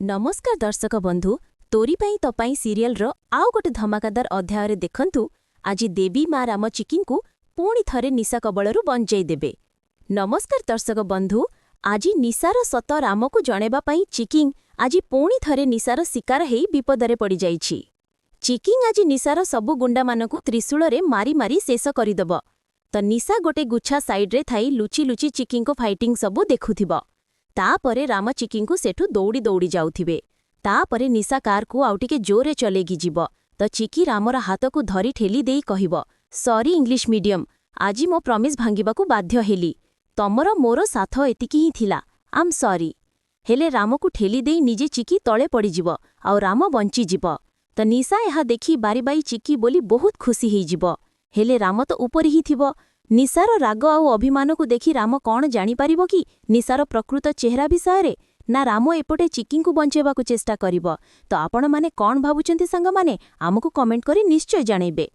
ନମସ୍କାର ଦର୍ଶକ ବନ୍ଧୁ, ତୋରି ପାଇଁ ତୋ ପାଇଁ ସିରିଏଲର ଆଉ ଗୋଟେ ଧମାକାଦାର ଅଧ୍ୟାୟରେ ଦେଖନ୍ତୁ, ଆଜି ଦେବୀ ମା ରାମ ଚିକିଙ୍କୁ ପୁଣି ଥରେ ନିଶା କବଳରୁ ବଞ୍ଚେଇ ଦେବେ। ନମସ୍କାର ଦର୍ଶକ ବନ୍ଧୁ, ଆଜି ନିଶାର ସତ ରାମକୁ ଜଣେଇବା ପାଇଁ ଚିକିଂ ଆଜି ପୁଣି ଥରେ ନିଶାର ଶିକାର ହେଇ ବିପଦରେ ପଡ଼ିଯାଇଛି। ଚିକିଂ ଆଜି ନିଶାର ସବୁ ଗୁଣ୍ଡାମାନଙ୍କୁ ତ୍ରିଶୂଳରେ ମାରି ମାରି ଶେଷ କରିଦେବ। ତ ନିଶା ଗୋଟେ ଗୁଚ୍ଛା ସାଇଡ୍ରେ ଥାଇ ଲୁଚି ଲୁଚି ଚିକିଙ୍କ ଫାଇଟିଂ ସବୁ ଦେଖୁଥିବ। ତାପରେ ରାମ ଚିକିଙ୍କୁ ସେଠୁ ଦୌଡ଼ି ଦୌଡ଼ି ଯାଉଥିବେ। ତାପରେ ନିଶା କାରକୁ ଆଉ ଟିକେ ଜୋରରେ ଚଲେଇକି ଯିବ, ତ ଚିକି ରାମର ହାତକୁ ଧରି ଠେଲି ଦେଇ କହିବ, "ସରି ଇଂଲିଶ ମିଡିୟମ, ଆଜି ମୋ ପ୍ରମିସ୍ ଭାଙ୍ଗିବାକୁ ବାଧ୍ୟ ହେଲି। ତମର ମୋର ସାଥ ଏତିକି ହିଁ ଥିଲା। ଆମ୍ ସରି।" ହେଲେ ରାମକୁ ଠେଲି ଦେଇ ନିଜେ ଚିକି ତଳେ ପଡ଼ିଯିବ ଆଉ ରାମ ବଞ୍ଚିଯିବ। ତ ନିଶା ଏହା ଦେଖି ବାଇ ବାଇ ଚିକି ବୋଲି ବହୁତ ଖୁସି ହେଇଯିବ। ହେଲେ ରାମ ତ ଉପରେ ହିଁ ଥିବ। ନିଶାର ରାଗ ଆଉ ଅଭିମାନକୁ ଦେଖି ରାମ କ'ଣ ଜାଣିପାରିବ କି ନିଶାର ପ୍ରକୃତ ଚେହେରା ବିଷୟରେ, ନା ରାମ ଏପଟେ ଚିକିଙ୍କୁ ବଞ୍ଚେଇବାକୁ ଚେଷ୍ଟା କରିବ? ତ ଆପଣମାନେ କ'ଣ ଭାବୁଛନ୍ତି ସାଙ୍ଗମାନେ, ଆମକୁ କମେଣ୍ଟ କରି ନିଶ୍ଚୟ ଜଣେଇବେ।